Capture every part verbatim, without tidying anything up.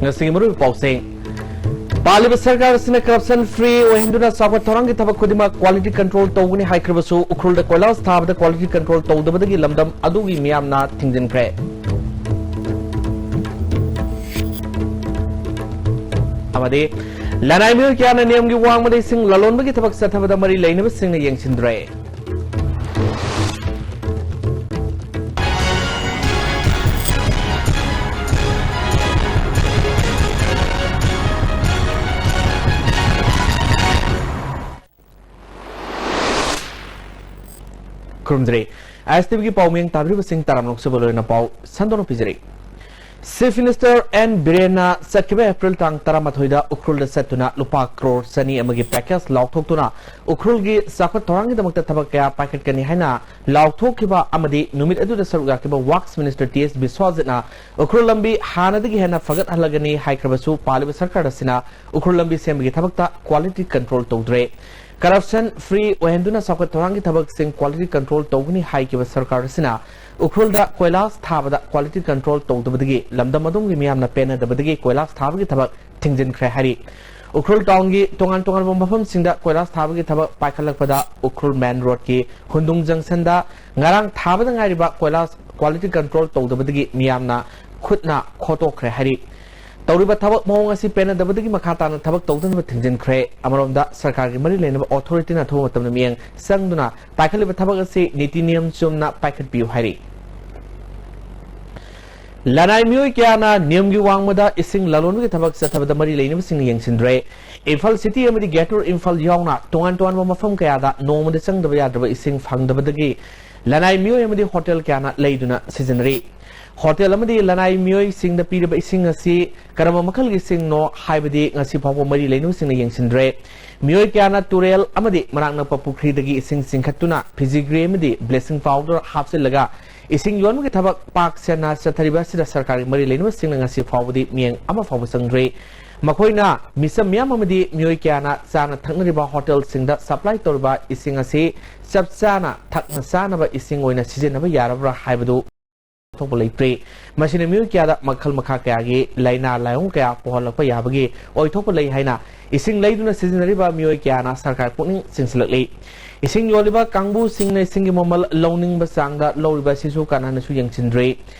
ꯉꯁꯤꯒꯤ ꯃꯔꯨꯑꯣꯏꯕ ꯄꯥꯎꯁꯤꯡ꯫ ꯄꯥꯜꯂꯤꯕ ꯁꯔꯀꯥꯔ ꯑꯁꯤꯅ corruption free ꯑꯣꯏꯍꯟꯗꯨꯅ ꯆꯥꯎꯈꯠ ꯊꯧꯔꯥꯡꯒꯤ ꯊꯕꯛ ꯈꯨꯗꯤꯡꯃꯛ quality control ꯇꯧꯒꯅꯤ ꯍꯥꯏꯈ꯭ꯔꯕꯁꯨ, ꯎꯈ꯭ꯔꯨꯜꯗ ꯀꯣꯏꯂꯥꯁ ꯊꯥꯕꯗ quality control ꯇꯧꯗꯕꯗꯒꯤ ꯂꯝꯗꯝ ꯑꯗꯨꯒꯤ ꯃꯤꯌꯥꯝꯅ ꯊꯤꯡꯖꯤꯟꯈ꯭ꯔꯦ꯫ ꯑꯃꯗꯤ ꯂꯅꯥꯏ ꯃꯤꯑꯣꯏ ꯀꯌꯥꯅ ꯅꯤꯌꯝꯒꯤ ꯋꯥꯡꯃꯗ ꯏꯁꯤꯡ ꯂꯂꯣꯟꯕꯒꯤ ꯊꯕꯛ ꯆꯠꯊꯕꯗ ꯃꯔꯤ ꯂꯩꯅꯕꯁꯤꯡꯅ ꯌꯦꯡꯁꯤꯟꯗ꯭ꯔꯦ꯫ ꯈꯨꯔꯨꯝꯖꯔꯤ꯫ ꯑꯥꯏ ꯑꯦꯁ ꯇꯤ ꯚꯤꯒꯤ ꯄꯥꯎ ꯃꯤꯌꯦꯡ ꯇꯥꯕꯤꯔꯤꯕꯁꯤꯡ ꯇꯔꯥꯝꯅ ꯑꯣꯛꯆꯕ ꯂꯣꯏꯅ ꯄꯥꯎ ꯁꯟꯗꯣꯛꯅ ꯄꯤꯖꯔꯤ꯫ Chief Minister ꯑꯦꯟ ꯕꯤꯔꯦꯟꯅ ꯆꯠꯈꯤꯕ ꯑꯦꯄ꯭ꯔꯤꯜ ꯇꯥꯡ ꯇꯔꯥꯃꯥꯊꯣꯏꯗ ꯎꯈ꯭ꯔꯨꯜꯗ ꯆꯠꯇꯨꯅ ꯂꯨꯄꯥ ꯀ꯭ꯔꯣꯔ ꯆꯅꯤ ꯑꯃꯒꯤ package ꯂꯥꯎꯊꯣꯛꯇꯨꯅ ꯎꯈ꯭ꯔꯨꯜꯒꯤ ꯆꯥꯎꯈꯠ ꯊꯧꯔꯥꯡꯒꯤꯗꯃꯛꯇ ꯊꯕꯛ ꯀꯌꯥ ꯄꯥꯏꯈꯠꯀꯅꯤ ꯍꯥꯏꯅ ꯂꯥꯎꯊꯣꯛꯈꯤꯕ ꯑꯃꯗꯤ ꯅꯨꯃꯤꯠ ꯑꯗꯨꯗ ꯁꯔꯨꯛ ꯌꯥꯈꯤꯕ Works Minister ꯇꯤ ꯑꯦꯁ ꯕꯤꯁ꯭ꯋꯥꯖꯤꯠꯅ ꯎꯈ꯭ꯔꯨꯜ ꯂꯝꯕꯤ ꯍꯥꯟꯅꯗꯒꯤ ꯍꯦꯟꯅ ꯐꯒꯠꯍꯜꯂꯒꯅꯤ ꯍꯥꯏꯈ꯭ꯔꯕꯁꯨ, ꯄꯥꯜꯂꯤꯕ ꯁꯔꯀꯥꯔ ꯑꯁꯤꯅ ꯎꯈ꯭ꯔꯨꯜ ꯂꯝꯕꯤ ꯁꯦꯝꯕꯒꯤ ꯊꯕꯛꯇ quality control ꯇꯧꯗ꯭ꯔꯦ꯫ Corruption free ꯑꯣꯏꯍꯟꯗꯨꯅ ꯆꯥꯎꯈꯠ ꯊꯧꯔꯥꯡꯒꯤ ꯊꯕꯛꯁꯤꯡ quality control ꯇꯧꯒꯅꯤ ꯍꯥꯏꯈꯤꯕ ꯁꯔꯀꯥꯔ ꯑꯁꯤꯅ ꯎꯈ꯭ꯔꯨꯜꯗ ꯀꯣꯏꯂꯥꯁ ꯊꯥꯕꯗ quality control ꯇꯧꯗꯕꯗꯒꯤ ꯂꯝꯗꯝ ꯑꯗꯨꯒꯤ ꯃꯤꯌꯥꯝꯅ ꯄꯦꯟꯅꯗꯕꯗꯒꯤ ꯀꯣꯏꯂꯥꯁ ꯊꯥꯕꯒꯤ ꯊꯕꯛ ꯊꯤꯡꯖꯤꯟꯈ꯭ꯔꯦ ꯍꯥꯏꯔꯤ꯫ ꯎꯈ꯭ꯔꯨꯜ ꯇꯥꯎꯟꯒꯤ ꯇꯣꯉꯥꯟ ꯇꯣꯉꯥꯟꯕ ꯃꯐꯝꯁꯤꯡꯗ ꯀꯣꯏꯂꯥꯁ ꯊꯥꯕꯒꯤ ꯊꯕꯛ ꯄꯥꯏꯈꯠꯂꯛꯄꯗ ꯎꯈ꯭ꯔꯨꯜ ꯃꯦꯟ ꯔꯣꯗꯀꯤ ꯍꯨꯟꯗꯨꯡ ꯖꯪꯁꯟꯗ ꯉꯔꯥꯡ ꯊꯥꯕꯗ ꯉꯥꯏꯔꯤꯕ ꯀꯣꯏꯂꯥꯁ quality control ꯇꯧꯗꯕꯗꯒꯤ ꯃꯤꯌꯥꯝꯅ ꯈꯨꯠꯅ ꯈꯣꯠꯇꯣꯛꯈ꯭ꯔꯦ ꯍꯥꯏꯔꯤ꯫ ꯇꯧꯔꯤꯕ ꯊꯕꯛ ꯃꯑꯣꯡ ꯑꯁꯤ ꯄꯦꯟꯅꯗꯕꯗꯒꯤ ꯃꯈꯥ ꯇꯥꯅ ꯊꯕꯛ ꯇꯧꯗꯅꯕ ꯊꯤꯡꯖꯤꯟꯈ꯭ꯔꯦ꯫ ꯑꯃꯔꯣꯝꯗ ꯁꯔꯀꯥꯔꯒꯤ ꯃꯔꯤ ꯂꯩꯅꯕ authorityꯅ ꯑꯊꯨꯕ ꯃꯇꯝꯗ ꯃꯤꯠꯌꯦꯡ ꯆꯪꯗꯨꯅ ꯄꯥꯏꯈꯠꯂꯤꯕ ꯊꯕꯛ ꯑꯁꯤ ꯅꯤꯇꯤ ꯅꯤꯌꯝ ꯆꯨꯝꯅ ꯄꯥꯏꯈꯠꯄꯤꯌꯨ ꯍꯥꯏꯔꯤ꯫ ꯂꯅꯥꯏ ꯃꯤꯑꯣꯏ ꯀꯌꯥꯅ ꯅꯤꯌꯝꯒꯤ ꯋꯥꯡꯃꯗ ꯏꯁꯤꯡ ꯂꯂꯣꯟꯕꯒꯤ ꯊꯕꯛ ꯆꯠꯊꯕꯗ ꯃꯔꯤ ꯂꯩꯅꯕꯁꯤꯡꯅ ꯌꯦꯡꯁꯤꯟꯗ꯭ꯔꯦ꯫ ꯏꯝꯐꯥꯜ ꯁꯤꯇꯤ ꯑꯃꯗꯤ Greater ꯏꯝꯐꯥꯜ ꯌꯥꯎꯅ ꯇꯣꯉꯥꯟ ꯇꯣꯉꯥꯟꯕ ꯃꯐꯝ ꯀꯌꯥꯗ ꯅꯣꯡꯃꯗ ꯆꯪꯗꯕ ꯌꯥꯗ꯭ꯔꯕ ꯏꯁꯤꯡ ꯐꯪꯗꯕꯗꯒꯤ ꯂꯅꯥꯏ ꯃꯤꯑꯣꯏ ꯑꯃꯗꯤ ꯍꯣꯇꯦꯜ ꯀꯌꯥꯅ ꯂꯩꯗꯨꯅ ꯁꯤꯖꯤꯟꯅꯔꯤ꯫ ꯍꯣꯇꯦꯜ ꯑꯃꯗꯤ ꯂꯅꯥꯏ ꯃꯤꯑꯣꯏꯁꯤꯡꯗ ꯄꯤꯔꯤꯕ ꯏꯁꯤꯡ ꯑꯁꯤ ꯀꯔꯝꯕ ꯃꯈꯜꯒꯤ ꯏꯁꯤꯡꯅꯣ ꯍꯥꯏꯕꯗꯤ ꯉꯁꯤ ꯐꯥꯎꯕ ꯃꯔꯤ ꯂꯩꯅꯕꯁꯤꯡꯅ ꯌꯦꯡꯁꯤꯟꯗ꯭ꯔꯦ꯫ ꯃꯤꯑꯣꯏ ꯀꯌꯥꯅ ꯇꯨꯔꯦꯜ ꯑꯃꯗꯤ ꯃꯅꯥꯛ ꯅꯛꯄ ꯄꯨꯈ꯭ꯔꯤꯗꯒꯤ ꯏꯁꯤꯡ ꯆꯤꯡꯈꯠꯇꯨꯅ ꯐꯤꯖꯤꯒ꯭ꯔꯤ ꯑꯃꯗꯤ bleaching powder ꯍꯥꯞꯆꯤꯜꯂꯒ ꯏꯁꯤꯡ ꯌꯣꯟꯕꯒꯤ ꯊꯕꯛ ꯄꯥꯛ ꯁꯟꯅ ꯆꯠꯊꯔꯤꯕ ꯑꯁꯤꯗ ꯁꯔꯀꯥꯔꯒꯤ ꯃꯔꯤ ꯂꯩꯅꯕꯁꯤꯡꯅ ꯉꯁꯤ ꯐꯥꯎꯕꯗꯤ ꯃꯤꯠꯌꯦꯡ ꯑꯃ ꯐꯥꯎꯕ ꯆꯪꯗ꯭ꯔꯤ꯫ ꯃꯈꯣꯏꯅ ꯃꯤꯆꯝ ꯃꯤꯌꯥꯝ ꯑꯃꯗꯤ ꯃꯤꯑꯣꯏ ꯀꯌꯥꯅ ꯆꯥꯅ ꯊꯛꯅꯔꯤꯕ ꯍꯣꯇꯦꯜꯁꯤꯡꯗ supply ꯇꯧꯔꯤꯕ ꯏꯁꯤꯡ ꯑꯁꯤ ꯆꯞ ꯆꯥꯅ ꯊꯛꯅ ꯆꯥꯅꯕ ꯏꯁꯤꯡ ꯑꯣꯏꯅ ꯁꯤꯖꯤꯟꯅꯕ ꯌꯥꯔꯕ꯭ꯔꯥ ꯍꯥꯏꯕꯗꯨ ꯊꯣꯛꯄ ꯂꯩꯇ꯭ꯔꯤ꯫ ꯃꯁꯤꯅ ꯃꯤꯑꯣꯏ ꯀꯌꯥꯗ ꯃꯈꯜ ꯃꯈꯥ ꯀꯌꯥꯒꯤ ꯂꯥꯏꯅꯥ ꯂꯥꯏꯑꯣꯡ ꯀꯌꯥ ꯄꯣꯛꯍꯜꯂꯛꯄ ꯌꯥꯕꯒꯤ ꯑꯣꯏꯊꯣꯛꯄ ꯂꯩ ꯍꯥꯏꯅ ꯏꯁꯤꯡ ꯂꯩꯗꯨꯅ ꯁꯤꯖꯤꯟꯅꯔꯤꯕ ꯃꯤꯑꯣꯏ ꯀꯌꯥꯅ ꯁꯔꯀꯥꯔ ꯄꯨꯛꯅꯤꯡ ꯆꯤꯡꯁꯤꯜꯂꯛꯂꯤ꯫ ꯏꯁꯤꯡ ꯌꯣꯜꯂꯤꯕ ꯀꯥꯡꯕꯨꯁꯤꯡꯅ ꯏꯁꯤꯡꯒꯤ ꯃꯃꯜ ꯂꯧꯅꯤꯡꯕ ꯆꯥꯡꯗ ꯂꯧꯔꯤꯕ ꯑꯁꯤꯁꯨ ꯀꯅꯥꯅꯁꯨ ꯌꯦꯡꯁꯤꯟꯗ꯭ꯔꯤ꯫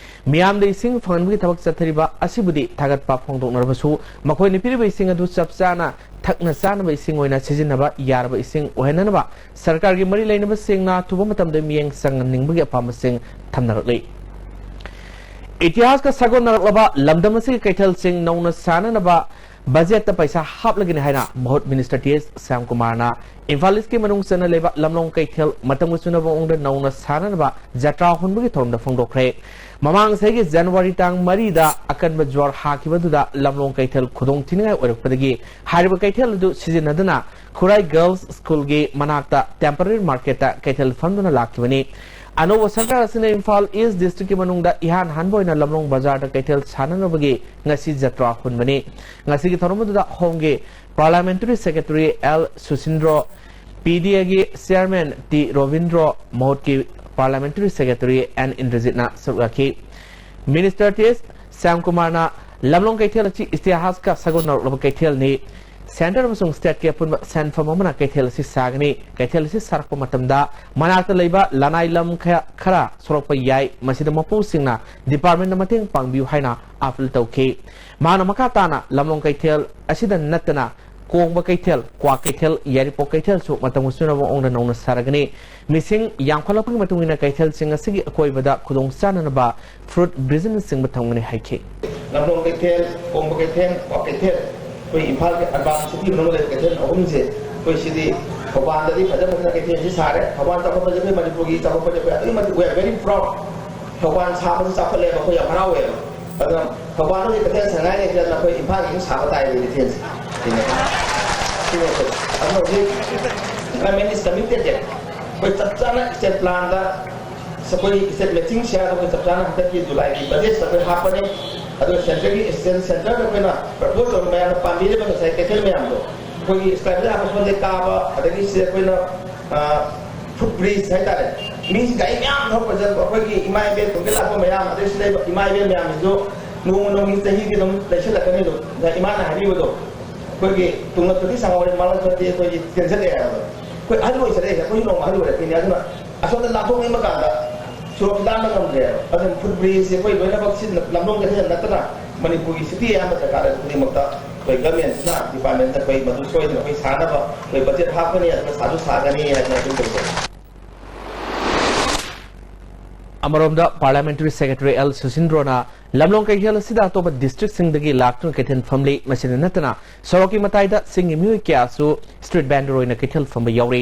ꯃꯤꯌꯥꯝꯗ ꯏꯁꯤꯡ ꯐꯪꯍꯟꯕꯒꯤ ꯊꯕꯛ ꯆꯠꯊꯔꯤꯕ ꯑꯁꯤꯕꯨꯗꯤ ꯊꯥꯒꯠꯄ ꯐꯣꯡꯗꯣꯛꯅꯔꯕꯁꯨ, ꯃꯈꯣꯏꯅ ꯄꯤꯔꯤꯕ ꯏꯁꯤꯡ ꯑꯗꯨ ꯆꯞ ꯆꯥꯅ ꯊꯛꯅ ꯆꯥꯅꯕ ꯏꯁꯤꯡ ꯑꯣꯏꯅ ꯁꯤꯖꯤꯟꯅꯕ ꯌꯥꯔꯕ ꯏꯁꯤꯡ ꯑꯣꯏꯍꯟꯅꯅꯕ ꯁꯔꯀꯥꯔꯒꯤ ꯃꯔꯤ ꯂꯩꯅꯕꯁꯤꯡꯅ ꯑꯊꯨꯕ ꯃꯇꯝꯗ ꯃꯤꯠꯌꯦꯡ ꯆꯪꯍꯟꯅꯤꯡꯕꯒꯤ ꯑꯄꯥꯝꯕꯁꯤꯡ ꯊꯝꯅꯔꯛꯂꯤ꯫ ꯏꯇꯤꯍꯥꯁꯀ ꯁꯥꯒꯣꯟꯅꯔꯛꯂꯕ ꯂꯝꯗꯝ ꯑꯁꯤꯒꯤ ꯀꯩꯊꯦꯜꯁꯤꯡ ꯅꯧꯅ ꯁꯥꯅꯅꯕ ꯕꯖꯦꯠꯇ ꯄꯩꯁꯥ ꯍꯥꯞꯂꯒꯅꯤ ꯍꯥꯏꯅ ꯃꯍꯨꯠ ꯃꯤꯅꯤꯁꯇꯔ ꯇꯤ ꯑꯦꯁ ꯁ꯭ꯌꯥꯝꯀꯨꯃꯥꯔꯅ ꯏꯝꯐꯥꯜ ꯏꯁꯀꯤ ꯃꯅꯨꯡ ꯆꯟꯅ ꯂꯩꯕ ꯂꯝꯂꯣꯡ ꯀꯩꯊꯦꯜ ꯃꯇꯝꯒ ꯆꯨꯅꯕ ꯃꯑꯣꯡꯗ ꯅꯧꯅ ꯁꯥꯅꯅꯕ ꯖꯇ꯭ꯔꯥ ꯍꯨꯟꯕꯒꯤ ꯊꯧꯔꯝꯗ ꯐꯣꯡꯗꯣꯛꯈ꯭ꯔꯦ꯫ ꯃꯃꯥꯡ ꯆꯍꯤꯒꯤ ꯖꯅꯋꯥꯔꯤ ꯇꯥꯡ ꯃꯔꯤꯗ ꯑꯀꯟꯕ ꯖ꯭ꯋꯥꯔ ꯍꯥꯈꯤꯕꯗꯨꯗ ꯂꯝꯂꯣꯡ ꯀꯩꯊꯦꯜ ꯈꯨꯗꯣꯡ ꯊꯤꯅꯤꯡꯉꯥꯏ ꯑꯣꯏꯔꯛꯄꯗꯒꯤ ꯍꯥꯏꯔꯤꯕ ꯀꯩꯊꯦꯜ ꯑꯗꯨ ꯁꯤꯖꯤꯟꯅꯗꯅ ꯈꯨꯔꯥꯏ ꯒꯔꯜꯁ ꯁ꯭ꯀꯨꯜꯒꯤ ꯃꯅꯥꯛꯇ ꯇꯦꯝꯄꯔꯔꯤ ꯃꯥꯔꯀꯦꯠꯇ ꯀꯩꯊꯦꯜ ꯐꯝꯗꯨꯅ ꯂꯥꯛꯈꯤꯕꯅꯤ꯫ ꯑꯅꯧꯕ ꯁꯔꯀꯥꯔ ꯑꯁꯤꯅ ꯏꯝꯐꯥꯜ ꯏꯁ ꯗꯤꯁꯇ꯭ꯔꯤꯛꯀꯤ ꯃꯅꯨꯡꯗ ꯏꯍꯥꯟ ꯍꯥꯟꯕ ꯑꯣꯏꯅ ꯂꯝꯂꯣꯡ ꯕꯖꯥꯔꯗ ꯀꯩꯊꯦꯜ ꯁꯥꯟꯅꯅꯕꯒꯤ ꯉꯁꯤ ꯖꯇ꯭ꯔꯥ ꯍꯨꯟꯕꯅꯤ꯫ ꯉꯁꯤꯒꯤ ꯊꯧꯔꯝ ꯑꯗꯨꯗ ꯍꯣꯝꯒꯤ parliamentary secretary L Susindro, P D ꯑꯦꯒꯤ ꯆꯤꯌꯥꯔꯃꯦꯟ ꯇꯤ ꯔꯣꯕꯤꯟꯗ꯭ꯔꯣ, ꯃꯍꯨꯠꯀꯤ ꯄꯥꯔꯂꯤꯌꯥꯃꯦꯟꯇꯔꯤ ꯁꯦꯀ꯭ꯔꯦꯇꯔꯤ ꯑꯦꯟ ꯏꯟꯗ꯭ꯔꯖꯤꯠꯅ ꯁꯔꯨꯛ ꯌꯥꯈꯤ꯫ ꯃꯤꯅꯤꯁꯇꯔ ꯇꯤ ꯑꯦꯁ ꯁ꯭ꯌꯥꯝꯀꯨꯃꯥꯔꯅ ꯂꯝꯂꯣꯡ ꯀꯩꯊꯦꯜ ꯑꯁꯤ ꯏꯇꯤꯍꯥꯁꯀ ꯁꯥꯒꯣꯟꯅꯔꯛꯂꯕ ꯀꯩꯊꯦꯜꯅꯤ꯫ ꯁꯦꯟꯇꯔ ꯑꯃꯁꯨꯡ ꯁ꯭ꯇꯦꯠꯀꯤ ꯑꯄꯨꯟꯕ ꯁꯦꯟꯐꯝ ꯑꯃꯅ ꯀꯩꯊꯦꯜ ꯑꯁꯤ ꯁꯥꯒꯅꯤ꯫ ꯀꯩꯊꯦꯜ ꯑꯁꯤ ꯁꯥꯔꯛꯄ ꯃꯇꯝꯗ ꯃꯅꯥꯛꯇ ꯂꯩꯕ ꯂꯅꯥꯏ ꯂꯝ ꯈ-, ꯈꯔ ꯁꯣꯛꯂꯛꯄ ꯌꯥꯏ꯫ ꯃꯁꯤꯗ ꯃꯄꯨꯁꯤꯡꯅ ꯗꯤꯄꯥꯔꯠꯃꯦꯟꯗ ꯃꯇꯦꯡ ꯄꯥꯡꯕꯤꯌꯨ ꯍꯥꯏꯅ ꯑꯥꯄꯤꯜ ꯇꯧꯈꯤ꯫ ꯃꯍꯥꯛꯅ ꯃꯈꯥ ꯇꯥꯅ ꯂꯝꯂꯣꯡ ꯀꯩꯊꯦꯜ ꯑꯁꯤꯗ ꯅꯠꯇꯅ ꯀꯣꯡꯕ ꯀꯩꯊꯦꯜ, ꯀ꯭ꯋꯥ ꯀꯩꯊꯦꯜ, ꯌꯥꯏꯔꯤꯄꯣꯛ ꯀꯩꯊꯦꯜꯁꯨ ꯃꯇꯝꯒ ꯆꯨꯅꯕ ꯃꯑꯣꯡꯗ ꯅꯧꯅ ꯁꯥꯔꯒꯅꯤ꯫ ꯃꯤꯁꯤꯡ ꯌꯥꯝꯈꯠꯂꯛꯄꯒꯤ ꯃꯇꯨꯡ ꯏꯟꯅ ꯀꯩꯊꯦꯜꯁꯤꯡ ꯑꯁꯤꯒꯤ ꯑꯀꯣꯏꯕꯗ ꯈꯨꯗꯣꯡ ꯆꯥꯅꯅꯕ ꯐ꯭ꯔꯨꯠ ꯕꯤꯖꯤꯅꯦꯁꯁꯤꯡꯕꯨ ꯊꯝꯒꯅꯤ ꯍꯥꯏꯈꯤ꯫ ꯂꯝꯂꯣꯡ ꯀꯩꯊꯦꯜ, ꯀꯣꯡꯕ ꯀꯩꯊꯦꯜ, ꯀ꯭ꯋꯥ ꯀꯩꯊꯦꯜ, ꯑꯩꯈꯣꯏ ꯏꯝꯐꯥꯜꯒꯤ ꯑꯔꯕꯥꯟ ꯁꯤꯇꯤ ꯃꯅꯨꯡꯗ ꯂꯩꯕ ꯀꯩꯊꯦꯜ ꯑꯍꯨꯝꯁꯦ, ꯑꯩꯈꯣꯏ ꯁꯤꯗꯤ ꯊꯧꯕꯥꯜꯗꯗꯤ ꯐꯖ ꯐꯖꯅ ꯀꯩꯊꯦꯜꯁꯤ ꯁꯥꯔꯦ꯫ ꯊꯧꯕꯥꯜ ꯆꯥꯎꯈꯠꯄꯁꯦ ꯑꯩꯈꯣꯏ ꯃꯅꯤꯄꯨꯔꯒꯤ ꯆꯥꯎꯈꯠꯄꯁꯦ ꯑꯩꯈꯣꯏ ꯑꯗꯨꯛꯀꯤ ꯃꯇꯤꯛ we are very proud꯫ Thoubal ꯁꯥꯕꯁꯤ ꯆꯥꯎꯈꯠꯂꯦꯕ, ꯑꯩꯈꯣꯏ ꯌꯥꯝ ꯍꯔꯥꯎꯋꯦꯕ꯫ ꯑꯗꯨꯅ ꯊꯧꯕꯥꯜꯗ ꯍꯧꯖꯤꯛ ꯀꯩꯊꯦꯜ ꯁꯥꯅꯤꯡꯉꯥꯏ ꯂꯩꯇ꯭ꯔꯦ, ꯑꯗꯨꯅ ꯑꯩꯈꯣꯏ ꯏꯝꯐꯥꯜꯒꯤ ꯑꯗꯨꯝ ꯁꯥꯕ ꯇꯥꯏ ꯀꯩꯊꯦꯜꯁꯦ꯫ ꯁꯤꯅꯦ꯫ ꯁꯤꯅꯦ ꯑꯩꯈꯣꯏ꯫ ꯑꯗꯨꯅ ꯍꯧꯖꯤꯛ government is committed꯫ ꯑꯩꯈꯣꯏ ꯆꯞ ꯆꯥꯅ state planꯗ ꯑꯩꯈꯣꯏ state matching share ꯑꯩꯈꯣꯏ ꯆꯞ ꯆꯥꯅ ꯍꯟꯗꯛꯀꯤ ꯖꯨꯂꯥꯏꯒꯤ ꯕꯖꯦꯠꯁꯤꯗ ꯑꯩꯈꯣꯏ ꯍꯥꯞꯄꯅꯤ꯫ ꯑꯗꯨꯒ centreꯒꯤ, centreꯗ ꯑꯩꯈꯣꯏꯅ propose ꯇꯧꯔꯒ ꯃꯌꯥꯝꯅ ꯄꯥꯝꯕꯤꯔꯤꯕ ꯉꯁꯥꯏ ꯀꯩꯊꯦꯜ ꯃꯌꯥꯝꯗꯣ, ꯑꯩꯈꯣꯏꯒꯤ skyscraper ꯁꯣꯝꯗ ꯀꯥꯕ, ꯑꯗꯒꯤ ꯁꯤꯗ ꯑꯩꯈꯣꯏꯅ, ꯑ, foot bridge ꯍꯥꯏꯇꯥꯔꯦ, ꯃꯤꯁꯤ ꯒꯥꯔꯤ ꯃꯌꯥꯝ ꯊꯧꯔꯛꯄꯁꯤꯗ ꯑꯩꯈꯣꯏꯒꯤ ꯏꯃꯥ ꯏꯕꯦꯜ ꯇꯨꯡꯗ ꯂꯥꯛꯄ ꯃꯌꯥꯝ, ꯑꯗꯩ ꯁꯤꯗ ꯂꯩꯕ ꯏꯃꯥ ꯏꯕꯦꯜ ꯃꯌꯥꯝꯁꯤꯁꯨ ꯅꯣꯡꯃ ꯅꯣꯡꯃꯒꯤ ꯆꯍꯤꯗꯤ ꯑꯗꯨꯝ ꯂꯩꯁꯤꯜꯂꯛꯀꯅꯤ꯫ ꯑꯗꯨꯝ ꯉꯁꯥꯏ ꯏꯃꯥꯅ ꯍꯥꯏꯕꯤꯕꯗꯣ, ꯑꯩꯈꯣꯏꯒꯤ ꯇꯨꯡꯗ ꯐꯠꯇꯤ ꯁꯪꯍꯧꯔꯦ, ꯃꯥꯡꯂꯛ ꯐꯠꯇꯤ ꯑꯩꯈꯣꯏꯒꯤ ꯆꯦꯟꯁꯤꯜꯂꯛꯑꯦ ꯍꯥꯏꯕꯗꯣ꯫ ꯑꯩꯈꯣꯏ ꯑꯍꯜ ꯑꯣꯏꯁꯤꯜꯂꯛꯑꯦ, ꯑꯩꯈꯣꯏꯁꯨ ꯅꯣꯡꯃ ꯑꯍꯜ ꯑꯣꯏꯔꯛꯈꯤꯅꯤ꯫ ꯑꯗꯨꯅ ꯑꯁꯣꯝꯗ ꯂꯥꯟꯊꯣꯛꯅꯤꯡꯕ ꯀꯥꯟꯗ ꯁꯣꯔꯣꯛꯁꯤ ꯂꯥꯟꯕ ꯉꯝꯗ꯭ꯔꯦꯕ꯫ ꯑꯗꯨꯅ ꯐꯨꯠ ꯕ꯭ꯔꯤꯖꯁꯦ ꯑꯩꯈꯣꯏ ꯂꯣꯏꯅꯃꯛ ꯁꯤ ꯂꯝꯂꯣꯡ ꯀꯩꯊꯦꯜ ꯅꯠꯇꯅ ꯃꯅꯤꯄꯨꯔꯒꯤ ꯁꯤꯇꯤ ꯑꯌꯥꯝꯕ ꯖꯒꯥꯗ ꯈꯨꯗꯤꯡꯃꯛꯇ ꯑꯩꯈꯣꯏ ꯒꯃꯦꯟꯁꯤꯅ, ꯗꯤꯄꯥꯔꯠꯃꯦꯟꯇ ꯑꯩꯈꯣꯏ ꯃꯗꯨ ꯁꯣꯏꯗꯅ ꯑꯩꯈꯣꯏ ꯁꯥꯅꯕ ꯑꯩꯈꯣꯏ ꯕꯖꯦꯠ ꯍꯥꯞꯀꯅꯤ, ꯑꯗꯨꯅ ꯁꯥꯁꯨ ꯁꯥꯒꯅꯤ ꯍꯥꯏꯗꯅ ꯑꯗꯨꯝ ꯇꯧꯖꯩ꯫ ꯑꯃꯔꯣꯝꯗ, ꯄꯥꯔꯂꯤꯌꯥꯃꯦꯟꯇꯔꯤ ꯁꯦꯀ꯭ꯔꯦꯇꯔꯤ ꯑꯦꯜ ꯁꯨꯁꯤꯟꯗ꯭ꯔꯣꯅ ꯂꯝꯂꯣꯡ ꯀꯩꯊꯦꯜ ꯑꯁꯤꯗ ꯑꯇꯣꯞꯄ ꯗꯤꯁꯇ꯭ꯔꯤꯛꯁꯤꯡꯗꯒꯤ ꯂꯥꯛꯇꯨꯅ ꯀꯩꯊꯦꯜ ꯐꯝꯂꯤ꯫ ꯃꯁꯤꯗ ꯅꯠꯇꯅ ꯁꯣꯔꯣꯛꯀꯤ ꯃꯇꯥꯏꯗ ꯆꯤꯡꯒꯤ ꯃꯤꯑꯣꯏ ꯀꯌꯥꯁꯨ ꯁ꯭ꯇ꯭ꯔꯤꯠ ꯚꯦꯟꯗꯔ ꯑꯣꯏꯅ ꯀꯩꯊꯦꯜ ꯐꯝꯕ ꯌꯥꯎꯔꯤ꯫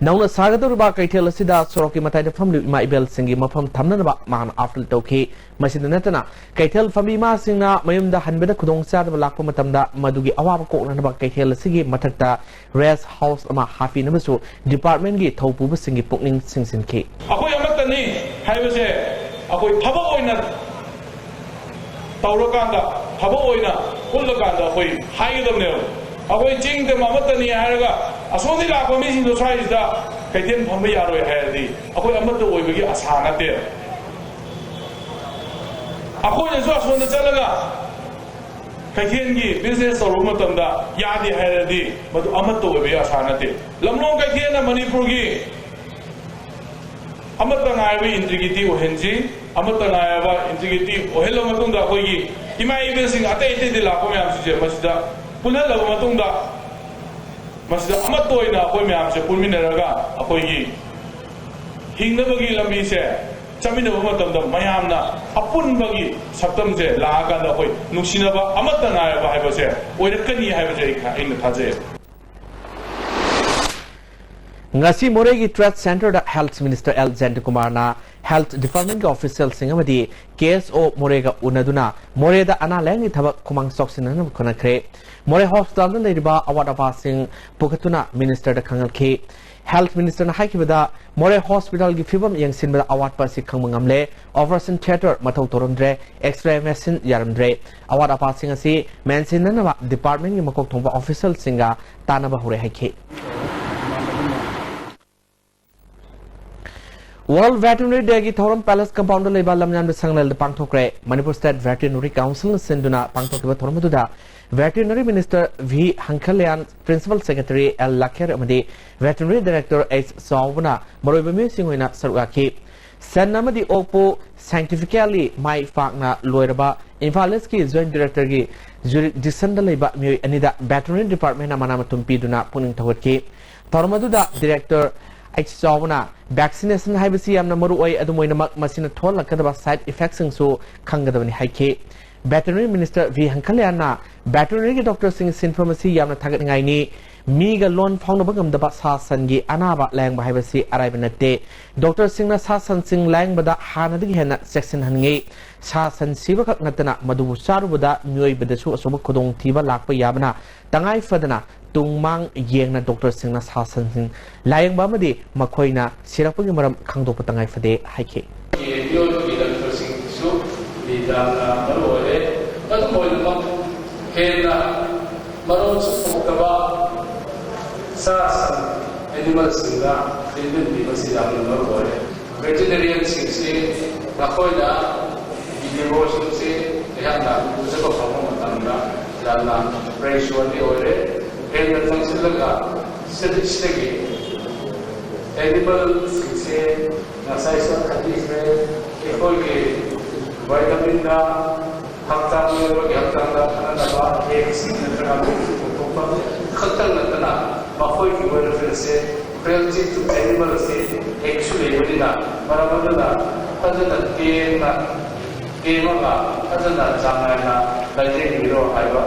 ꯅꯧꯅ ꯁꯥꯒꯗꯧꯔꯤꯕ ꯀꯩꯊꯦꯜ ꯑꯁꯤꯗ ꯁꯣꯔꯣꯛꯀꯤ ꯃꯇꯥꯏꯗ ꯐꯝꯂꯤꯕ ꯏꯃꯥ ꯏꯕꯦꯜꯁꯤꯡꯒꯤ ꯃꯐꯝ ꯊꯝꯅꯅꯕ ꯃꯍꯥꯛꯅ ꯑꯥꯄꯤꯜ ꯇꯧꯈꯤ꯫ ꯃꯁꯤꯗ ꯅꯠꯇꯅ, ꯀꯩꯊꯦꯜ ꯐꯝꯕꯤ ꯏꯃꯥꯁꯤꯡꯅ ꯃꯌꯨꯝꯗ ꯍꯟꯕꯗ ꯈꯨꯗꯣꯡꯆꯥꯗꯕ ꯂꯥꯛꯄ ꯃꯇꯝꯗ ꯃꯗꯨꯒꯤ ꯑꯋꯥꯕ ꯀꯣꯛꯅꯅꯕ ꯀꯩꯊꯦꯜ ꯑꯁꯤꯒꯤ ꯃꯊꯛꯇ ꯔꯦꯁ ꯍꯥꯎꯁ ꯑꯃ ꯍꯥꯞꯄꯤꯅꯕꯁꯨ ꯗꯤꯄꯥꯔꯠꯃꯦꯟꯒꯤ ꯊꯧꯄꯨꯕꯁꯤꯡꯒꯤ ꯄꯨꯛꯅꯤꯡ ꯆꯤꯡꯁꯤꯟꯈꯤ꯫ ꯑꯩꯈꯣꯏ ꯑꯃꯠꯇꯅꯤ ꯍꯥꯏꯕꯁꯦ ꯑꯩꯈꯣꯏ ꯊꯕꯛ ꯑꯣꯏꯅ ꯇꯧꯔꯀꯥꯟꯗ, ꯊꯕꯛ ꯑꯣꯏꯅ ꯄꯨꯜꯂꯀꯥꯟꯗ ꯑꯩꯈꯣꯏ ꯍꯥꯏꯒꯗꯕꯅꯦꯕ꯫ ꯑꯩꯈꯣꯏ ꯆꯤꯡꯗ ꯑꯃꯠꯇꯅꯤ ꯍꯥꯏꯔꯒ ꯑꯁꯣꯝꯗꯒꯤ ꯂꯥꯛꯄ ꯃꯤꯁꯤꯡꯗꯣ ꯁ꯭ꯋꯥꯏꯁꯤꯗ ꯀꯩꯊꯦꯜ ꯐꯝꯕ ꯌꯥꯔꯣꯏ ꯍꯥꯏꯔꯗꯤ ꯑꯩꯈꯣꯏ ꯑꯃꯠꯇ ꯑꯣꯏꯕꯒꯤ ꯑꯁꯥ ꯅꯠꯇꯦꯕ꯫ ꯑꯩꯈꯣꯏꯅꯁꯨ ꯑꯁꯣꯝꯗ ꯆꯠꯂꯒ ꯀꯩꯊꯦꯜꯒꯤ ꯕꯤꯖꯤꯅꯦꯁ ꯇꯧꯔꯨꯕ ꯃꯇꯝꯗ ꯌꯥꯗꯦ ꯍꯥꯏꯔꯗꯤ ꯃꯗꯨ ꯑꯃꯠꯇ ꯑꯣꯏꯕꯒꯤ ꯑꯁꯥ ꯅꯠꯇꯦ꯫ ꯂꯝꯂꯣꯡ ꯀꯩꯊꯦꯜꯅ ꯃꯅꯤꯄꯨꯔꯒꯤ ꯑꯃꯠꯇ ꯉꯥꯏꯔꯕ ꯏꯟꯇꯤꯒ꯭ꯔꯤꯇꯤ ꯑꯣꯏꯍꯟꯁꯤ꯫ ꯑꯃꯠꯇ ꯉꯥꯏꯔꯕ ꯏꯟꯇꯤꯒ꯭ꯔꯤꯇꯤ ꯑꯣꯏꯍꯜꯂꯕ ꯃꯇꯨꯡꯗ ꯑꯩꯈꯣꯏꯒꯤ ꯏꯃꯥ ꯏꯕꯦꯜꯁꯤꯡ ꯑꯇꯩ ꯑꯇꯩꯗꯒꯤ ꯂꯥꯛꯄ ꯃꯌꯥꯝꯁꯤꯡꯁꯦ ꯃꯁꯤꯗ ꯄꯨꯜꯍꯜꯂꯕ ꯃꯇꯨꯡꯗ ꯃꯁꯤꯗ ꯑꯃꯠꯇ ꯑꯣꯏꯅ ꯑꯩꯈꯣꯏ ꯃꯌꯥꯝꯁꯦ ꯄꯨꯟꯃꯤꯟꯅꯔꯒ ꯑꯩꯈꯣꯏꯒꯤ ꯍꯤꯡꯅꯕꯒꯤ ꯂꯝꯕꯤꯁꯦ ꯆꯠꯃꯤꯟꯅꯕ ꯃꯇꯝꯗ ꯃꯌꯥꯝꯅ ꯑꯄꯨꯟꯕꯒꯤ ꯁꯛꯇꯝꯁꯦ ꯂꯥꯛꯑꯀꯥꯟꯗ ꯑꯩꯈꯣꯏ ꯅꯨꯡꯁꯤꯅꯕ ꯑꯃꯠꯇ ꯉꯥꯏꯔꯕ ꯍꯥꯏꯕꯁꯦ ꯑꯣꯏꯔꯛꯀꯅꯤ ꯍꯥꯏꯕꯁꯦ ꯑꯩ, ꯑꯩꯅ ꯊꯥꯖꯩ꯫ ꯉꯁꯤ ꯃꯣꯔꯦꯒꯤ ꯇ꯭ꯔꯦꯗ ꯁꯦꯟꯇꯔꯗ ꯍꯦꯜꯊ ꯃꯤꯅꯤꯁꯇꯔ ꯑꯦꯜ ꯖꯌꯟꯇꯀꯨꯃꯥꯔꯅ ꯍꯦꯜꯊ ꯗꯤꯄꯥꯔꯠꯃꯦꯟꯒꯤ ꯑꯣꯐꯤꯁꯤꯌꯦꯜꯁꯤꯡ ꯑꯃꯗꯤ ꯀꯦ ꯑꯦꯁ ꯑꯣ ꯃꯣꯔꯦꯒ ꯎꯅꯗꯨꯅ ꯃꯣꯔꯦꯗ ꯑꯅꯥ ꯂꯥꯌꯦꯡꯒꯤ ꯊꯕꯛ ꯈꯨꯃꯥꯡ ꯆꯥꯎꯁꯤꯟꯅꯅꯕ ꯈꯟꯅꯈ꯭ꯔꯦ꯫ ꯃꯣꯔꯦ ꯍꯣꯁꯄꯤꯇꯥꯜꯗ ꯂꯩꯔꯤꯕ ꯑꯋꯥꯠ ꯑꯄꯥꯁꯤꯡ ꯄꯨꯈꯠꯇꯨꯅ ꯃꯤꯅꯤꯁꯇꯔꯗ ꯈꯪꯍꯟꯈꯤ꯫ ꯍꯦꯜꯊ ꯃꯤꯅꯤꯁꯇꯔꯅ ꯍꯥꯏꯈꯤꯕꯗ, ꯃꯣꯔꯦ ꯍꯣꯁꯄꯤꯇꯥꯜꯒꯤ ꯐꯤꯕꯝ ꯌꯦꯡꯁꯤꯟꯕꯗ ꯑꯋꯥꯠꯄ ꯑꯁꯤ ꯈꯪꯕ ꯉꯝꯂꯦ꯫ ꯑꯣꯄꯔꯦꯁꯟ ꯊꯤꯌꯦꯇꯔ ꯃꯊꯧ ꯇꯧꯔꯝꯗ꯭ꯔꯦ, ꯑꯦꯛꯁ-ꯔꯦ ꯃꯦꯁꯤꯟ ꯌꯥꯔꯝꯗ꯭ꯔꯦ꯫ ꯑꯋꯥꯠ ꯑꯄꯥꯁꯤꯡ ꯑꯁꯤ ꯃꯦꯟꯁꯤꯟꯅꯅꯕ ꯗꯤꯄꯥꯔꯠꯃꯦꯟꯒꯤ ꯃꯀꯣꯛ ꯊꯣꯡꯕ ꯑꯣꯐꯤꯁꯤꯌꯦꯜꯁꯤꯡꯒ ꯇꯥꯟꯅꯕ ꯍꯧꯔꯦ ꯍꯥꯏꯈꯤ꯫ World Veterinary Day ꯒꯤ ꯊꯧꯔꯝ Palace Compound ꯗ ꯂꯩꯕ ꯂꯝꯌꯥꯟꯕ ꯁꯪꯂꯦꯜꯗ ꯄꯥꯡꯊꯣꯛꯈ꯭ꯔꯦ꯫ Manipur State Veterinary Council ꯅ ꯁꯤꯟꯗꯨꯅ ꯄꯥꯡꯊꯣꯛꯈꯤꯕ ꯊꯧꯔꯝ ꯑꯗꯨꯗ Veterinary Minister V ꯍꯪꯈꯜꯌꯥꯟ, Principal Secretary L ꯂꯥꯈꯦꯔ ꯑꯃꯗꯤ Veterinary Director H ꯆꯥꯎꯕꯅ ꯃꯔꯨꯑꯣꯏꯕ ꯃꯤꯑꯣꯏꯁꯤꯡ ꯑꯣꯏꯅ ꯁꯔꯨꯛ ꯌꯥꯈꯤ꯫ ꯁꯟ ꯑꯃꯗꯤ ꯑꯣꯛꯄꯨ scientifically ꯃꯥꯏ ꯄꯥꯛꯅ ꯂꯣꯏꯔꯕ ꯏꯝꯐꯥꯜ ꯏꯁꯀꯤ Joint Director ꯒꯤ jurisdiction ꯗ ꯂꯩꯕ ꯃꯤꯑꯣꯏ ꯑꯅꯤꯗ Veterinary Department ꯅ ꯃꯅꯥ ꯃꯊꯨꯝ ꯄꯤꯗꯨꯅ ꯄꯨꯛꯅꯤꯡ ꯊꯧꯒꯠꯈꯤ꯫ ꯊꯧꯔꯝ ꯑꯗꯨꯗ Director H ꯆꯥꯎꯕꯅ vaccination ꯍꯥꯏꯕꯁꯤ ꯌꯥꯝꯅ ꯃꯔꯨ ꯑꯣꯏ, ꯑꯗꯨꯝ ꯑꯣꯏꯅꯃꯛ ꯃꯁꯤꯅ ꯊꯣꯛꯍꯜꯂꯛꯀꯗꯕ side effect ꯁꯤꯡꯁꯨ ꯈꯪꯒꯗꯕꯅꯤ ꯍꯥꯏꯈꯤ꯫ Veterinary Minister V ꯍꯪꯈꯜꯌꯥꯟꯅ Veterinary ꯒꯤ doctor ꯁꯤꯡꯒꯤ ꯁꯤꯟꯐꯝ ꯑꯁꯤ ꯌꯥꯝꯅ ꯊꯥꯒꯠꯅꯤꯡꯉꯥꯏꯅꯤ꯫ ꯃꯤꯒ ꯂꯣꯟ ꯐꯥꯎꯅꯕ ꯉꯝꯗꯕ ꯁꯥ ꯁꯟꯒꯤ ꯑꯅꯥꯕ ꯂꯥꯌꯦꯡꯕ ꯍꯥꯏꯕꯁꯤ ꯑꯔꯥꯏꯕ ꯅꯠꯇꯦ꯫ Doctor ꯁꯤꯡꯅ ꯁꯥ ꯁꯟꯁꯤꯡ ꯂꯥꯌꯦꯡꯕꯗ ꯍꯥꯟꯅꯗꯒꯤ ꯍꯦꯟꯅ ꯆꯦꯛꯁꯤꯟꯍꯟꯅꯤꯡꯉꯤ꯫ ꯁꯥ ꯁꯟ ꯁꯤꯕ ꯈꯛ ꯅꯠꯇꯅ ꯃꯗꯨꯕꯨ ꯆꯥꯔꯨꯕꯗ ꯃꯤꯑꯣꯏꯕꯗꯁꯨ ꯑꯆꯧꯕ ꯈꯨꯗꯣꯡꯊꯤꯕ ꯂꯥꯛꯄ ꯌꯥꯕꯅ ꯇꯉꯥꯏ ꯐꯗꯅ ꯇꯨꯡ ꯃꯥꯡ ꯌꯦꯡꯅ doctor ꯁꯤꯡꯅ ꯁꯥ ꯁꯟꯁꯤꯡ ꯂꯥꯌꯦꯡꯕ ꯑꯃꯗꯤ ꯃꯈꯣꯏꯅ ꯁꯤꯔꯛꯄꯒꯤ ꯃꯔꯝ ꯈꯪꯗꯣꯛꯄ ꯇꯉꯥꯏ ꯐꯗꯦ ꯍꯥꯏꯈꯤ꯫ ꯃꯤꯑꯣꯏꯕꯒꯤ ꯂꯝꯆꯠꯁꯤꯡꯁꯨ ꯌꯥꯝꯅ ꯃꯔꯨ ꯑꯣꯏꯔꯦ꯫ ꯑꯗꯨꯝ ꯑꯣꯏꯅꯃꯛ, ꯍꯦꯟꯅ ꯃꯔꯣꯟ ꯊꯣꯛꯇꯕ ꯁꯥ ꯁꯟ, animal ꯁꯤꯡꯗ treatment ꯄꯤꯕꯁꯤ ꯌꯥꯝꯅ ꯃꯔꯨ ꯑꯣꯏꯔꯦ꯫ Veterinarian ꯁꯤꯡꯁꯤ ꯃꯈꯣꯏꯅ ꯄꯤꯔꯤꯕ ꯁꯤꯡꯁꯤ ꯑꯩꯍꯥꯛꯅ ꯎꯖꯕ ꯐꯪꯕ ꯃꯇꯝꯗ ꯌꯥꯝꯅ praise worthy ꯑꯣꯏꯔꯦ꯫ ꯍꯦꯟꯅ ꯆꯪꯁꯤꯜꯂꯒ ꯁꯤꯗꯒꯤ animal ꯁꯤꯡꯁꯦ ꯉꯁꯥꯏꯁꯨ ꯍꯥꯏꯕꯤꯈ꯭ꯔꯦ, ꯑꯩꯈꯣꯏꯒꯤ vitamin ꯗ ꯍꯛꯆꯥꯡ ꯃꯤꯑꯣꯏꯕꯒꯤ ꯍꯛꯆꯥꯡꯗ ꯀꯥꯟꯅꯅꯕ eggs ꯅꯠꯇ꯭ꯔꯒ ꯄꯣꯛꯊꯣꯛꯄ ꯈꯛꯇꯪ ꯅꯠꯇꯅ ꯃꯈꯣꯏꯒꯤ welfare say, cruelty to animal ꯁꯦ ꯍꯦꯛꯁꯨ ꯂꯩꯕꯅꯤꯅ, ꯃꯔꯝ ꯑꯗꯨꯅ ꯐꯖꯅ ꯇꯦꯡꯅ, ꯇꯦꯡꯉꯒ ꯐꯖꯅ ꯆꯥꯡ ꯅꯥꯏꯅ ꯂꯥꯏꯌꯦꯡꯕꯤꯔꯣ ꯍꯥꯏꯕ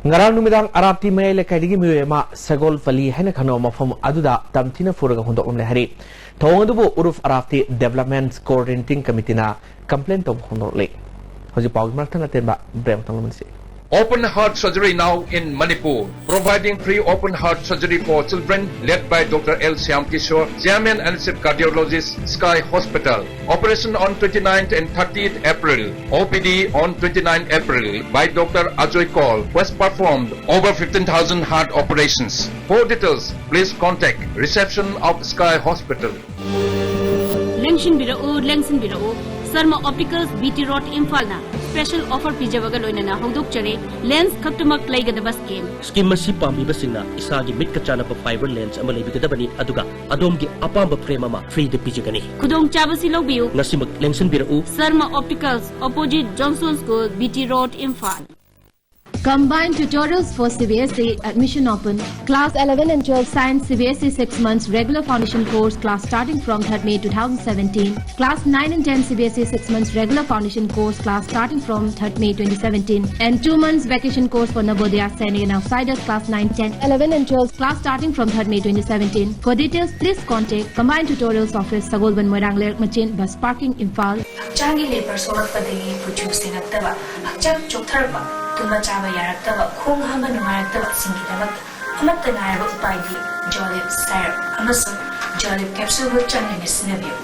ꯉꯔꯥꯡ ꯅꯨꯃꯤꯗꯥꯡ ꯑꯔꯥꯞꯇꯤ ꯃꯌꯥꯏ ꯂꯩꯀꯥꯏꯗꯒꯤ ꯃꯤꯑꯣꯏ ꯑꯃ ꯁꯒꯣꯜ ꯄꯜꯂꯤ ꯍꯥꯏꯅ ꯈꯪꯅꯕ ꯃꯐꯝ ꯑꯗꯨꯗ ꯇꯝꯊꯤꯅ ꯐꯨꯔꯒ ꯍꯨꯟꯗꯣꯛꯂꯝꯂꯦ ꯍꯥꯏꯔꯤ꯫ ꯊꯧꯑꯣꯡ ꯑꯗꯨꯕꯨ ꯎꯔꯨꯐ ꯑꯔꯥꯞꯇꯤ Development Coordinating Committee ꯅ complain ꯇꯧꯕ ꯍꯣꯡꯗꯣꯔꯛꯂꯤ꯫ ꯍꯧꯖꯤꯛ ꯄꯥꯎꯒꯤ ꯃꯔꯛ ꯊꯠꯅ ꯇꯦꯟꯕ break ꯑꯃꯇꯪ ꯂꯧꯃꯤꯟꯅꯁꯤ꯫ Open heart surgery now in Manipur, providing free open heart surgery for children, led by Doctor L Shyam Kishore, Chairman and Chief Cardiologist, Sky Hospital. Operation on twenty-ninth and thirtieth April. O P D on twenty-ninth April by Doctor Ajoy Kaul, who has performed over fifteen thousand heart operations. For details, please contact reception of Sky Hospital. ꯂꯦꯡꯁꯤꯟꯕꯤꯔꯛꯎ, ꯂꯦꯡꯁꯤꯟꯕꯤꯔꯛꯎ꯫ Sharma optics, B T road, ꯏꯝꯐꯥꯜꯅ special offer ꯄꯤꯖꯕꯒ ꯂꯣꯏꯅꯅ ꯍꯧꯗꯣꯛꯆꯔꯤ, lens ꯈꯛꯇꯃꯛ ꯂꯩꯒꯗꯕ scheme. Scheme ꯑꯁꯤ ꯄꯥꯝꯕꯤꯕꯁꯤꯡꯅ ꯏꯁꯥꯒꯤ ꯃꯤꯠꯀ ꯆꯥꯟꯅꯕ ꯐꯥꯏꯕꯔ ꯂꯦꯟꯁ ꯑꯃ ꯂꯩꯕꯤꯒꯗꯕꯅꯤ, ꯑꯗꯨꯒ ꯑꯗꯣꯝꯒꯤ ꯑꯄꯥꯝꯕ ꯐ꯭ꯔꯦꯝ ꯑꯃ ꯐ꯭ꯔꯤꯗ ꯄꯤꯖꯒꯅꯤ꯫ ꯈꯨꯗꯣꯡꯆꯥꯕꯁꯤ ꯂꯧꯕꯤꯌꯨ꯫ ꯉꯁꯤꯃꯛ ꯂꯦꯡꯁꯤꯟꯕꯤꯔꯛꯎ꯫ Sharma optics, opposite Johnson school, B T road, Imphal. Combined tutorials for C B S E, admission open. Class eleven and twelve science, C B S E six months regular foundation course, class starting from third May two thousand seventeen. Class nine and ten, C B S E six months regular foundation course, class starting from third May twenty seventeen. And two months vacation course for Navodaya, Sainik and outsiders, class nine, ten, eleven and twelve, class starting from third May twenty seventeen. For details, please contact Combined Tutorials Office, Sagolband, Moirang Leirak Machin, Bus Parking, Imphal. ꯍꯛꯆꯥꯡꯒꯤ ꯂꯦꯄꯔ ꯁꯣꯛꯂꯛꯄꯗꯒꯤ ꯀꯨꯆꯨ ꯁꯦꯡꯉꯛꯇꯕ, ꯍꯛꯆꯥꯡ ꯆꯣꯛꯊꯔꯛꯄ, ꯇꯨꯝꯕ ꯆꯥꯕ ꯌꯥꯔꯛꯇꯕ, ꯈꯣꯡ ꯍꯥꯝꯕ ꯅꯨꯡꯉꯥꯏꯔꯛꯇꯕꯁꯤꯡꯒꯤꯗꯃꯛꯇ ꯑꯃꯠꯇ ꯉꯥꯏꯔꯕ ꯎꯄꯥꯏꯗꯤ ꯖꯣꯂꯤꯞ ꯁꯥꯏꯔꯞ ꯑꯃꯁꯨꯡ ꯖꯣꯂꯤꯞ ꯀꯦꯞꯁꯨꯜꯕꯨ ꯆꯥꯡ ꯅꯥꯏꯅ ꯁꯤꯖꯤꯟꯅꯕꯤꯌꯨ꯫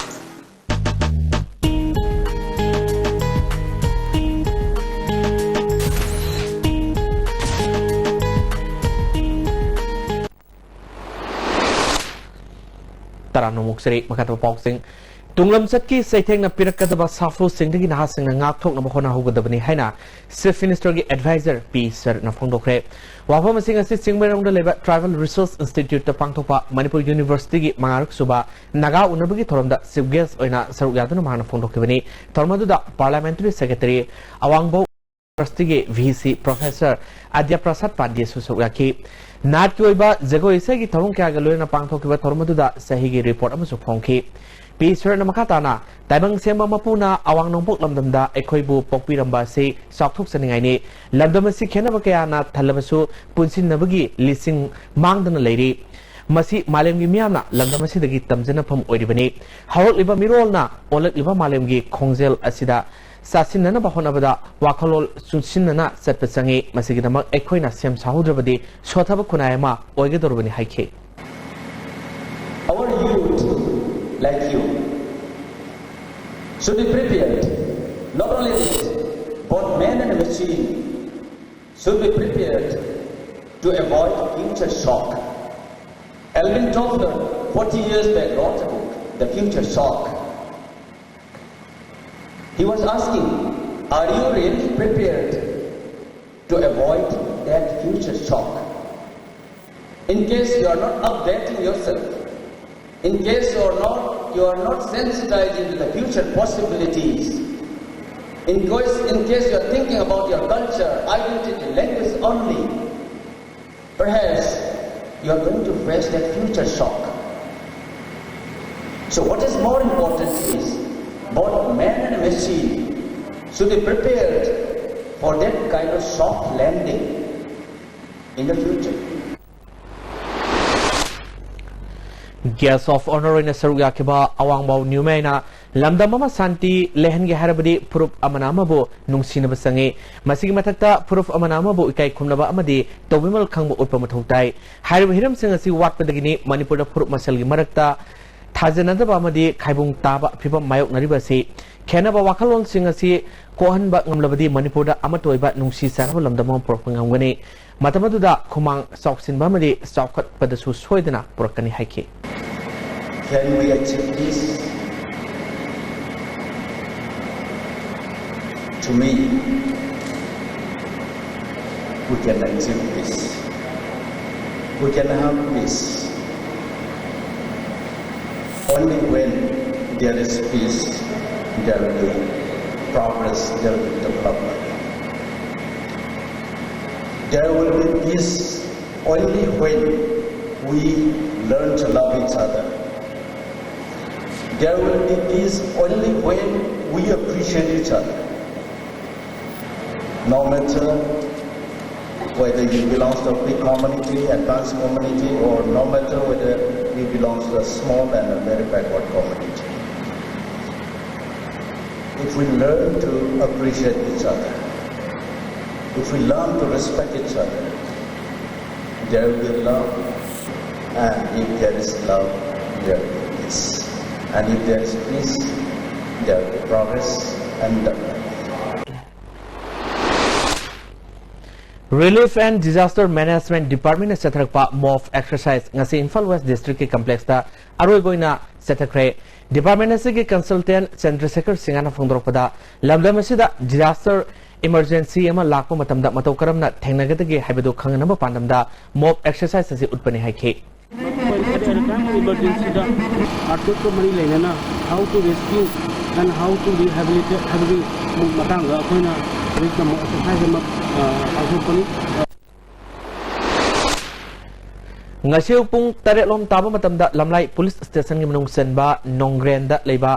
ꯇꯔꯥꯝꯅ ꯑꯃꯨꯛ ꯆꯔꯤ꯫ ꯃꯈꯥ ꯇꯥꯕ ꯄꯥꯎꯁꯤꯡ꯫ ꯇꯨꯡꯂꯝꯆꯠꯀꯤ ꯆꯩꯊꯦꯡꯅ ꯄꯤꯔꯛꯀꯗꯕ ꯁꯥꯐꯨꯁꯤꯡꯗꯒꯤ ꯅꯍꯥꯁꯤꯡꯅ ꯉꯥꯛꯊꯣꯛꯅꯕ ꯍꯣꯠꯅꯍꯧꯒꯗꯕꯅꯤ ꯍꯥꯏꯅ Chief Minister ꯒꯤ advisor ꯄꯤ ꯁꯔꯠꯅ ꯐꯣꯡꯗꯣꯛꯈ꯭ꯔꯦ꯫ ꯋꯥꯐꯝ ꯑꯁꯤꯡ ꯑꯁꯤ ꯆꯤꯡꯃꯩꯔꯣꯡꯗ ꯂꯩꯕ Tribal Resource Institute ꯇ ꯄꯥꯡꯊꯣꯛꯄ ꯃꯅꯤꯄꯨꯔ University ꯒꯤ ꯃꯉꯥꯔꯛ ꯁꯨꯕ ꯅꯥꯒꯥ ꯎꯅꯕꯒꯤ ꯊꯧꯔꯝꯗ chief guest ꯑꯣꯏꯅ ꯁꯔꯨꯛ ꯌꯥꯗꯨꯅ ꯃꯍꯥꯛꯅ ꯐꯣꯡꯗꯣꯛꯈꯤꯕꯅꯤ꯫ ꯊꯧꯔꯝ ꯑꯗꯨꯗ Parliamentary Secretary ꯑꯋꯥꯡꯕꯧ University ꯒꯤ V C Professor ꯑꯗ꯭ꯌ ꯄ꯭ꯔꯁꯥꯗ ꯄꯥꯟꯗꯦꯁꯨ ꯁꯔꯨꯛ ꯌꯥꯈꯤ꯫ ꯅꯥꯠꯀꯤ ꯑꯣꯏꯕ ꯖꯒꯣꯏ ꯏꯁꯩꯒꯤ ꯊꯧꯔꯝ ꯀꯌꯥꯒ ꯂꯣꯏꯅꯅ ꯄꯥꯡꯊꯣꯛꯈꯤꯕ ꯊꯧꯔꯝ ꯑꯗꯨꯗ ꯆꯍꯤꯒꯤ report ꯑꯃꯁꯨ ꯐꯣꯡꯈꯤ꯫ ꯄꯤ ꯁꯔꯠꯅ ꯃꯈꯥ ꯇꯥꯅ ꯇꯥꯏꯕꯪ ꯁꯦꯝꯕ ꯃꯄꯨꯅ ꯑꯋꯥꯡ ꯅꯣꯡꯄꯣꯛ ꯂꯝꯗꯝꯗ ꯑꯩꯈꯣꯏꯕꯨ ꯄꯣꯛꯄꯤꯔꯝꯕ ꯑꯁꯤ ꯆꯥꯎꯊꯣꯛꯆꯅꯤꯡꯉꯥꯏꯅꯤ꯫ ꯂꯝꯗꯝ ꯑꯁꯤ ꯈꯦꯟꯅꯕ ꯀꯌꯥꯅ ꯊꯜꯂꯕꯁꯨ ꯄꯨꯟꯁꯤꯟꯅꯕꯒꯤ ꯂꯤꯁꯤꯡ ꯃꯥꯡꯗꯅ ꯂꯩꯔꯤ꯫ ꯃꯁꯤ ꯃꯥꯂꯦꯝꯒꯤ ꯃꯤꯌꯥꯝꯅ ꯂꯝꯗꯝ ꯑꯁꯤꯗꯒꯤ ꯇꯝꯖꯅꯐꯝ ꯑꯣꯏꯔꯤꯕꯅꯤ꯫ ꯍꯧꯔꯛꯂꯤꯕ ꯃꯤꯔꯣꯜꯅ ꯑꯣꯜꯂꯛꯂꯤꯕ ꯃꯥꯂꯦꯝꯒꯤ ꯈꯣꯡꯖꯦꯜ ꯑꯁꯤꯗ ꯆꯥꯁꯤꯟꯅꯅꯕ ꯍꯣꯠꯅꯕꯗ ꯋꯥꯈꯜꯂꯣꯟ ꯆꯨꯡꯁꯤꯟꯅꯅ ꯆꯠꯄ ꯆꯪꯏ꯫ ꯃꯁꯤꯒꯤꯗꯃꯛ ꯑꯩꯈꯣꯏꯅ ꯁꯦꯝ ꯁꯥꯍꯧꯗ꯭ꯔꯕꯗꯤ ꯁꯣꯠꯊꯕ ꯈꯨꯟꯅꯥꯏ ꯑꯃ ꯑꯣꯏꯒꯗꯧꯔꯕꯅꯤ ꯍꯥꯏꯈꯤ꯫ Our youth, like you, should be prepared. Not only this, both man and machine should be prepared to avoid future shock. Alvin Toffler, forty years back, wrote a book, The Future Shock. He was asking, are you really prepared to avoid that future shock? In case you are not updating yourself, in case you are not you are not sensitizing to the future possibilities, in case in case you are thinking about your culture, identity, language only, perhaps you are going to face that future shock. So what is more important is both man and machine should be prepared for that kind of soft landing in the future. Guest of Honour ꯑꯣꯏꯅ ꯁꯔꯨꯛ ꯌꯥꯈꯤꯕ ꯑꯋꯥꯡꯕꯥꯎ ꯅ꯭ꯌꯨꯃꯦꯅ ꯂꯝꯗꯝ ꯑꯃ ꯁꯥꯟꯇꯤ ꯂꯩꯍꯟꯒꯦ ꯍꯥꯏꯔꯕꯗꯤ ꯐꯨꯔꯨꯞ ꯑꯃꯅ ꯑꯃꯕꯨ ꯅꯨꯡꯁꯤꯅꯕ ꯆꯪꯏ꯫ ꯃꯁꯤꯒꯤ ꯃꯊꯛꯇ ꯐꯨꯔꯨꯞ ꯑꯃꯅ ꯑꯃꯕꯨ ꯏꯀꯥꯏ ꯈꯨꯝꯅꯕ ꯑꯃꯗꯤ ꯇꯧꯕꯤꯃꯜ ꯈꯪꯕ ꯎꯠꯄ ꯃꯊꯧ ꯇꯥꯏ꯫ ꯍꯥꯏꯔꯤꯕ ꯍꯤꯔꯝꯁꯤꯡ ꯑꯁꯤ ꯋꯥꯠꯄꯗꯒꯤꯅꯤ ꯃꯅꯤꯄꯨꯔꯗ ꯐꯨꯔꯨꯞ ꯃꯁꯦꯜꯒꯤ ꯃꯔꯛꯇ ꯊꯥꯖꯅꯗꯕ ꯑꯃꯗꯤ ꯈꯥꯏꯕꯨꯡ ꯇꯥꯕ ꯐꯤꯚꯝ ꯃꯥꯌꯣꯛꯅꯔꯤꯕ ꯑꯁꯤ꯫ ꯈꯦꯟꯅꯕ ꯋꯥꯈꯜꯂꯣꯟꯁꯤꯡ ꯑꯁꯤ ꯀꯣꯛꯍꯟꯕ ꯉꯝꯂꯕꯗꯤ ꯃꯅꯤꯄꯨꯔꯗ ꯑꯃꯠꯇ ꯑꯣꯏꯕ ꯅꯨꯡꯁꯤ ꯆꯥꯟꯅꯕ ꯂꯝꯗꯝ ꯑꯃ ꯄꯨꯔꯛꯄ ꯉꯝꯒꯅꯤ꯫ ꯃꯇꯝ ꯑꯗꯨꯗ ꯈꯨꯃꯥꯡ ꯆꯥꯎꯁꯤꯟꯕ ꯑꯃꯗꯤ ꯆꯥꯎꯈꯠꯄꯗꯁꯨ ꯁꯣꯏꯗꯅ ꯄꯨꯔꯛꯀꯅꯤ ꯍꯥꯏꯈꯤ꯫ Can we achieve this? To me, we can achieve this. We can have peace. Only when there is peace, there will be progress, there will be development. There will be peace only when we learn to love each other. There will be peace only when we appreciate each other. No matter whether you belong to a big community, advanced community, or no matter whether you belong to a small and a very backward community. If we learn to appreciate each other, if we learn to respect each other, there will be love, and if there is love, there will be peace, and if there is peace, there will be progress and development. Relief and Disaster Management Department ꯅ ꯆꯠꯊꯔꯛꯄ MOF exercise ꯉꯁꯤ Imphal West District ꯀꯤ complex ꯇ ꯑꯔꯣꯏꯕ ꯑꯣꯏꯅ ꯆꯠꯊꯈ꯭ꯔꯦ꯫ Department ꯑꯁꯤꯒꯤ consultant ꯆꯟꯗ꯭ꯔꯁꯦꯈꯔ ꯁꯤꯡꯍꯅ ꯐꯣꯡꯗꯣꯔꯛꯄꯗ, ꯂꯝꯗꯝ ꯑꯁꯤꯗ disaster emergency ꯑꯃ ꯂꯥꯛꯄ ꯃꯇꯝꯗ ꯃꯇꯧ ꯀꯔꯝꯅ ꯊꯦꯡꯅꯒꯗꯒꯦ ꯍꯥꯏꯕꯗꯨ ꯈꯪꯅꯅꯕ ꯄꯥꯟꯗꯝꯗ MOF exercise ꯑꯁꯤ ꯎꯠꯄꯅꯤ ꯍꯥꯏꯈꯤ꯫ At a time of emergency the earthquake ꯀ ꯃꯔꯤ ꯂꯩꯅꯅ how to rescue and how to rehabilitate ꯍꯥꯏꯕꯒꯤ ꯃꯇꯥꯡꯗ ꯑꯩꯈꯣꯏꯅ ꯍꯧꯖꯤꯛ ꯇꯝꯕ exercise ꯑꯃ ꯄꯥꯡꯊꯣꯛꯄꯅꯤ꯫ ꯉꯁꯤ ꯑꯌꯨꯛ ꯄꯨꯡ ꯇꯔꯦꯠ ꯂꯣꯝ ꯇꯥꯕ ꯃꯇꯝꯗ ꯂꯝꯂꯥꯏ police station ꯒꯤ ꯃꯅꯨꯡ ꯆꯟꯕ ꯅꯣꯡꯒ꯭ꯔꯦꯟꯗ ꯂꯩꯕ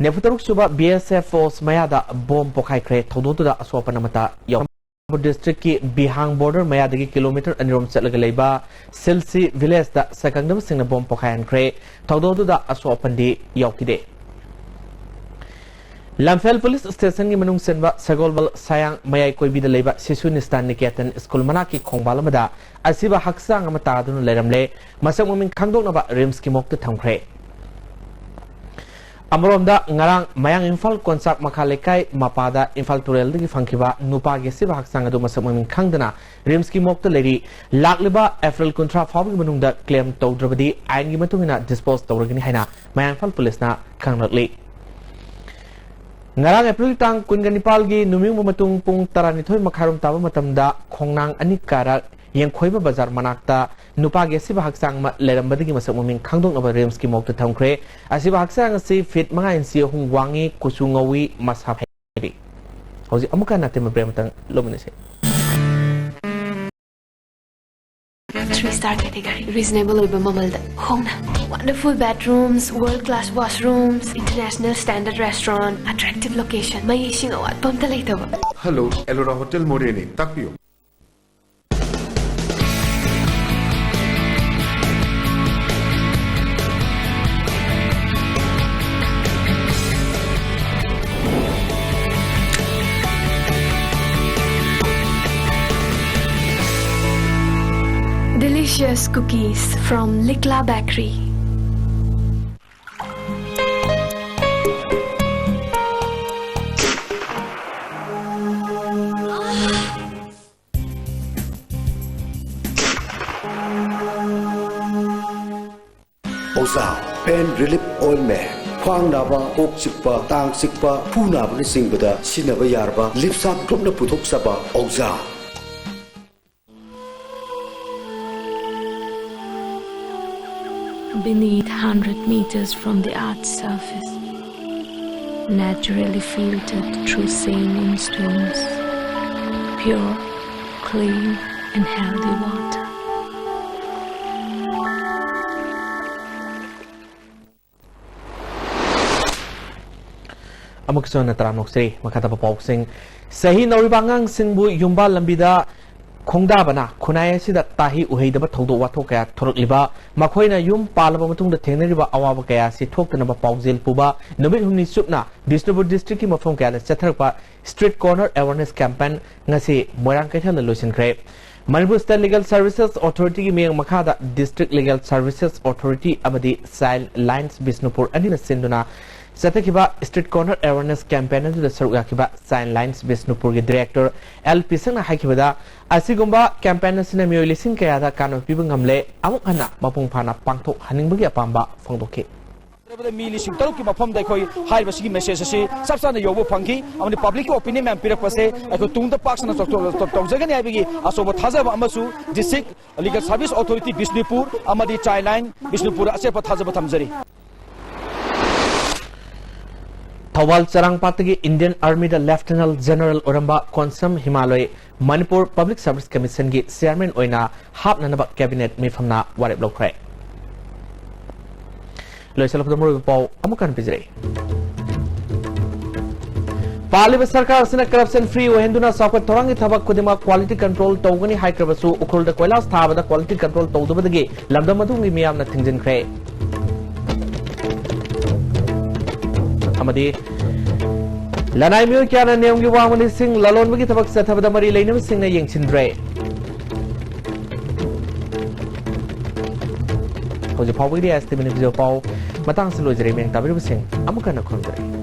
ꯅꯤꯐꯨ ꯇꯔꯨꯛ ꯁꯨꯕ B S F post ꯃꯌꯥꯗ bomb ꯄꯣꯈꯥꯏꯈ꯭ꯔꯦ꯫ ꯊꯧꯗꯣꯛꯇꯨꯗ ꯑꯁꯣꯛ ꯑꯄꯟ ꯑꯃꯠꯇ ꯌꯥꯎ-, ꯗꯤꯁꯇ꯭ꯔꯤꯛꯀꯤ ꯕꯤꯍꯥꯡ border ꯃꯌꯥꯗꯒꯤ kilometre ꯑꯅꯤ ꯔꯣꯝ ꯆꯠꯂꯒ ꯂꯩꯕ ꯁꯤꯜꯁꯤ village ꯇ ꯁꯛꯈꯪꯗꯕꯁꯤꯡꯅ bomb ꯄꯣꯈꯥꯏꯍꯟꯈ꯭ꯔꯦ꯫ ꯊꯧꯗꯣꯛꯇꯨꯗ ꯑꯁꯣꯛ ꯑꯄꯟꯗꯤ ꯌꯥꯎꯈꯤꯗꯦ꯫ ꯂꯝꯐꯦꯜ police station ꯒꯤ ꯃꯅꯨꯡ ꯆꯟꯕ ꯁꯒꯣꯜꯕꯜ ꯁꯥꯌꯥꯡ ꯃꯌꯥꯏ ꯀꯣꯏꯕꯤꯗ ꯂꯩꯕ ꯁꯤꯁꯨ ꯅꯤꯁ꯭ꯇꯥꯟ ꯅꯤꯀꯦꯇꯟ school ꯃꯅꯥꯛꯀꯤ ꯈꯣꯡꯕꯥꯜ ꯑꯃꯗ ꯑꯁꯤꯕ ꯍꯛꯆꯥꯡ ꯑꯃ ꯇꯥꯗꯨꯅ ꯂꯩꯔꯝꯂꯦ꯫ ꯃꯁꯛ ꯃꯃꯤꯡ ꯈꯪꯗꯣꯛꯅꯕ RIMS ꯀꯤ morgue ꯇ ꯊꯝꯈ꯭ꯔꯦ꯫ ꯑꯃꯔꯣꯝꯗ, ꯉꯔꯥꯡ ꯃꯌꯥꯡ ꯏꯝꯐꯥꯜ ꯀꯣꯟꯆꯥꯛ ꯃꯈꯥ ꯂꯩꯀꯥꯏ ꯃꯄꯥꯗ ꯏꯝꯐꯥꯜ ꯇꯨꯔꯦꯜꯗꯒꯤ ꯐꯪꯈꯤꯕ ꯅꯨꯄꯥꯒꯤ ꯑꯁꯤꯕ ꯍꯛꯆꯥꯡ ꯑꯗꯨ ꯃꯁꯛ ꯃꯃꯤꯡ ꯈꯪꯗꯅ RIMS ꯀꯤ morgue ꯇ ꯂꯩꯔꯤ꯫ ꯂꯥꯛꯂꯤꯕ April ꯀꯨꯟꯊ꯭ꯔꯥ ꯐꯥꯎꯕꯒꯤ ꯃꯅꯨꯡꯗ claim ꯇꯧꯗ꯭ꯔꯕꯗꯤ ꯑꯥꯏꯟꯒꯤ ꯃꯇꯨꯡ ꯏꯟꯅ dispose ꯇꯧꯔꯒꯅꯤ ꯍꯥꯏꯅ ꯃꯌꯥꯡ ꯏꯝꯐꯥꯜ police ꯅ ꯈꯪꯂꯛꯂꯤ꯫ ꯉꯔꯥꯡ April ꯇꯥꯡ ꯀꯨꯟꯒ ꯅꯤꯄꯥꯜꯒꯤ ꯅꯨꯃꯤꯠꯌꯨꯡꯕ ꯃꯇꯨꯡ ꯄꯨꯡ ꯇꯔꯥꯅꯤꯊꯣꯏ ꯃꯈꯥꯏꯔꯣꯝ ꯇꯥꯕ ꯃꯇꯝꯗ ꯈꯣꯡꯅꯥꯡ ꯑꯅꯤ ꯀꯥꯔꯛ ꯌꯦꯡꯈꯣꯏꯕ ꯕꯖꯥꯔ ꯃꯅꯥꯛꯇ ꯅꯨꯄꯥꯒꯤ ꯑꯁꯤꯕ ꯍꯛꯆꯥꯡ ꯑꯃ ꯂꯩꯔꯝꯕꯗꯒꯤ ꯃꯁꯛ ꯃꯃꯤꯡ ꯈꯪꯗꯣꯛꯅꯕ RIMS ꯀꯤ morgue ꯇ ꯊꯝꯈ꯭ꯔꯦ꯫ ꯑꯁꯤꯕ ꯍꯛꯆꯥꯡ ꯑꯁꯤ feet ꯃꯉꯥ inch ꯑꯍꯨꯝ ꯋꯥꯡꯉꯤ, ꯀꯨꯆꯨ ꯉꯧꯏ, ꯃꯁꯥ ꯐꯩ꯫ ꯍꯧꯖꯤꯛ ꯑꯃꯨꯛꯀ ꯍꯟꯅ ꯑꯇꯦꯟꯕ break ꯑꯃꯇꯪ ꯂꯧꯃꯤꯟꯅꯁꯤ꯫ Three star category, reasonable ꯑꯣꯏꯕ ꯃꯃꯜꯗ ꯍꯣꯡꯅ꯫ Wonderful bedrooms, world class washrooms, international standard restaurant, attractive location, ꯃꯩ ꯏꯁꯤꯡ ꯑꯋꯥꯠꯄ ꯑꯝꯇ ꯂꯩꯇꯕ꯫ Hello, Ellora Hotel ꯃꯣꯔꯦꯅꯤ, ꯇꯥꯛꯄꯤꯌꯨ꯫ Just cookies from Likla Bakery. ꯑꯣꯖꯥ ꯄꯦꯟ ꯔꯤꯂꯤꯐ ꯑꯣꯏꯜꯃꯦꯟ, ꯈ꯭ꯋꯥꯡ ꯅꯥꯕ, ꯀꯣꯛ ꯆꯤꯛꯄ, ꯇꯥꯡ ꯆꯤꯛꯄ, ꯈꯨ ꯅꯥꯕꯅꯆꯤꯡꯕꯗ ꯁꯤꯖꯤꯟꯅꯕ ꯌꯥꯔꯕ ꯂꯤꯞꯁꯥꯞ ꯒ꯭ꯔꯨꯞꯅ ꯄꯨꯊꯣꯛꯆꯕ ꯑꯣꯖꯥ꯫ Beneath, hundred meters from the earth's surface, naturally filtered through saline stones, pure, clean, and healthy water. ꯑꯃꯨꯛꯀꯁꯨ ꯍꯟꯅ ꯇꯔꯥꯝꯅ ꯑꯣꯛꯆꯔꯤ꯫ ꯃꯈꯥ ꯇꯥꯕ ꯄꯥꯎꯁꯤꯡ꯫ ꯆꯍꯤ ꯅꯧꯔꯤꯕ ꯑꯉꯥꯡꯁꯤꯡꯕꯨ ꯌꯨꯝꯕꯥꯜ ꯂꯝꯕꯤꯗ ꯈꯣꯡꯗꯥꯕꯅ ꯈꯨꯟꯅꯥꯏ ꯑꯁꯤꯗ ꯇꯥꯍꯩ ꯎꯍꯩꯗꯕ ꯊꯧꯗꯣꯛ ꯋꯥꯊꯣꯛ ꯀꯌꯥ ꯊꯣꯔꯛꯂꯤꯕ, ꯃꯈꯣꯏꯅ ꯌꯨꯝ ꯄꯥꯜꯂꯕ ꯃꯇꯨꯡꯗ ꯊꯦꯡꯅꯔꯤꯕ ꯑꯋꯥꯕ ꯀꯌꯥ ꯑꯁꯤ ꯊꯣꯛꯇꯅꯕ ꯄꯥꯎꯖꯦꯜ ꯄꯨꯕ ꯅꯨꯃꯤꯠ ꯍꯨꯝꯅꯤ ꯆꯨꯞꯅ ꯕꯤꯁꯅꯨꯄꯨꯔ ꯗꯤꯁꯇ꯭ꯔꯤꯛꯀꯤ ꯃꯐꯝ ꯀꯌꯥꯗ ꯆꯠꯊꯔꯛꯄ Street Corner Awareness Campaign ꯉꯁꯤ ꯃꯣꯏꯔꯥꯡ ꯀꯩꯊꯦꯜꯗ ꯂꯣꯏꯁꯤꯟꯈ꯭ꯔꯦ꯫ ꯃꯅꯤꯄꯨꯔ State Legal Services Authorityꯒꯤ ꯃꯤꯠꯌꯦꯡ ꯃꯈꯥꯗ District Legal Services Authority ꯑꯃꯗꯤ Child Lines ꯕꯤꯁꯅꯨꯄꯨꯔ ꯑꯅꯤꯅ ꯁꯤꯟꯗꯨꯅ ꯆꯠꯊꯈꯤꯕ Street Corner Awareness Campaign ꯑꯗꯨꯗ ꯁꯔꯨꯛ ꯌꯥꯈꯤꯕ Child Lines ꯕꯤꯁꯅꯨꯄꯨꯔꯒꯤ Director ꯑꯦꯜ ꯄꯤꯁꯛꯅ ꯍꯥꯏꯈꯤꯕꯗ, ꯑꯁꯤꯒꯨꯝꯕ campaign ꯑꯁꯤꯅ ꯃꯤꯑꯣꯏ ꯂꯤꯁꯤꯡ ꯀꯌꯥꯗ ꯀꯥꯟꯅꯕ ꯄꯤꯕ ꯉꯝꯂꯦ, ꯑꯃꯨꯛ ꯍꯟꯅ ꯃꯄꯨꯡ ꯐꯥꯅ ꯄꯥꯡꯊꯣꯛꯍꯟꯅꯤꯡꯕꯒꯤ ꯑꯄꯥꯝꯕ ꯐꯣꯡꯗꯣꯛꯈꯤ꯫ ꯃꯤ ꯂꯤꯁꯤꯡ ꯇꯔꯨꯛꯀꯤ ꯃꯐꯝꯗ ꯑꯩꯈꯣꯏ ꯍꯥꯏꯔꯤꯕꯁꯤꯒꯤ message ꯑꯁꯤ ꯆꯞ ꯆꯥꯅ ꯌꯧꯕ ꯐꯪꯈꯤ, ꯑꯃꯗꯤ publicꯀꯤ opinion ꯃꯌꯥꯝ ꯄꯤꯔꯛꯄꯁꯦ ꯑꯩꯈꯣꯏ ꯇꯨꯡꯗ ꯄꯥꯛ ꯁꯟꯅ ꯆꯥꯎꯊꯣꯛ-, ꯇꯧ-, ꯇꯧꯖꯒꯅꯤ ꯍꯥꯏꯕꯒꯤ ꯑꯆꯧꯕ ꯊꯥꯖꯕ ꯑꯃꯁꯨ District Legal Service Authority Bishnupur ꯑꯃꯗꯤ Child Line ꯕꯤꯁꯅꯨꯄꯨꯔꯗ ꯑꯆꯦꯠꯄ ꯊꯥꯖꯕ ꯊꯝꯖꯔꯤ꯫ ꯊꯧꯕꯥꯜ ꯆꯔꯥꯡꯄꯥꯠꯇꯒꯤ Indian Armyꯗ Lieutenant General ꯑꯣꯏꯔꯝꯕ Konsam ꯍꯤꯃꯥꯂꯣꯏ Manipur Public Service Commissionꯒꯤ Chairman ꯑꯣꯏꯅ ꯍꯥꯞꯅꯅꯕ Cabinet ꯃꯤꯐꯝꯅ ꯋꯥꯔꯦꯞ ꯂꯧꯈ꯭ꯔꯦ꯫ ꯂꯣꯏꯁꯤꯜꯂꯛꯄꯗ ꯃꯔꯨꯑꯣꯏꯕ ꯄꯥꯎ ꯑꯃꯨꯛ ꯍꯟꯅ ꯄꯤꯖꯔꯛꯏ꯫ ꯄꯥꯜꯂꯤꯕ ꯁꯔꯀꯥꯔ ꯑꯁꯤꯅ corruption free ꯑꯣꯏꯍꯟꯗꯨꯅ ꯆꯥꯎꯈꯠ ꯊꯧꯔꯥꯡꯒꯤ ꯊꯕꯛ ꯈꯨꯗꯤꯡꯃꯛ quality control ꯇꯧꯒꯅꯤ ꯍꯥꯏꯈ꯭ꯔꯕꯁꯨ, ꯎꯈ꯭ꯔꯨꯜꯗ ꯀꯣꯏꯂꯥꯁ ꯊꯥꯕꯗ quality control ꯇꯧꯗꯕꯗꯒꯤ ꯂꯝꯗꯝ ꯑꯗꯨꯒꯤ ꯃꯤꯌꯥꯝꯅ ꯊꯤꯡꯖꯤꯟꯈ꯭ꯔꯦ꯫ ꯑꯃꯗꯤ ꯂꯅꯥꯏ ꯃꯤꯑꯣꯏ ꯀꯌꯥꯅ ꯅꯤꯌꯝꯒꯤ ꯋꯥꯡꯃ ꯂꯤꯁꯤꯡ ꯂꯂꯣꯟꯕꯒꯤ ꯊꯕꯛ ꯆꯠꯊꯕꯗ ꯃꯔꯤ ꯂꯩꯅꯕꯁꯤꯡꯅ ꯌꯦꯡꯁꯤꯟꯗ꯭ꯔꯦ꯫ ꯍꯧꯖꯤꯛ ꯐꯥꯎꯕꯒꯤꯗꯤ ꯑꯦꯁ ꯇꯤ ꯚꯤ ꯅ꯭ꯌꯨꯁ ꯄꯥꯎ ꯃꯇꯥꯡꯁꯤ ꯂꯣꯏꯖꯔꯦ꯫ ꯃꯤꯌꯥꯝ ꯇꯥꯕꯤꯔꯤꯕꯁꯤꯡ ꯑꯃꯨꯛ ꯍꯟꯅ ꯈꯨꯔꯨꯝꯖꯔꯤ꯫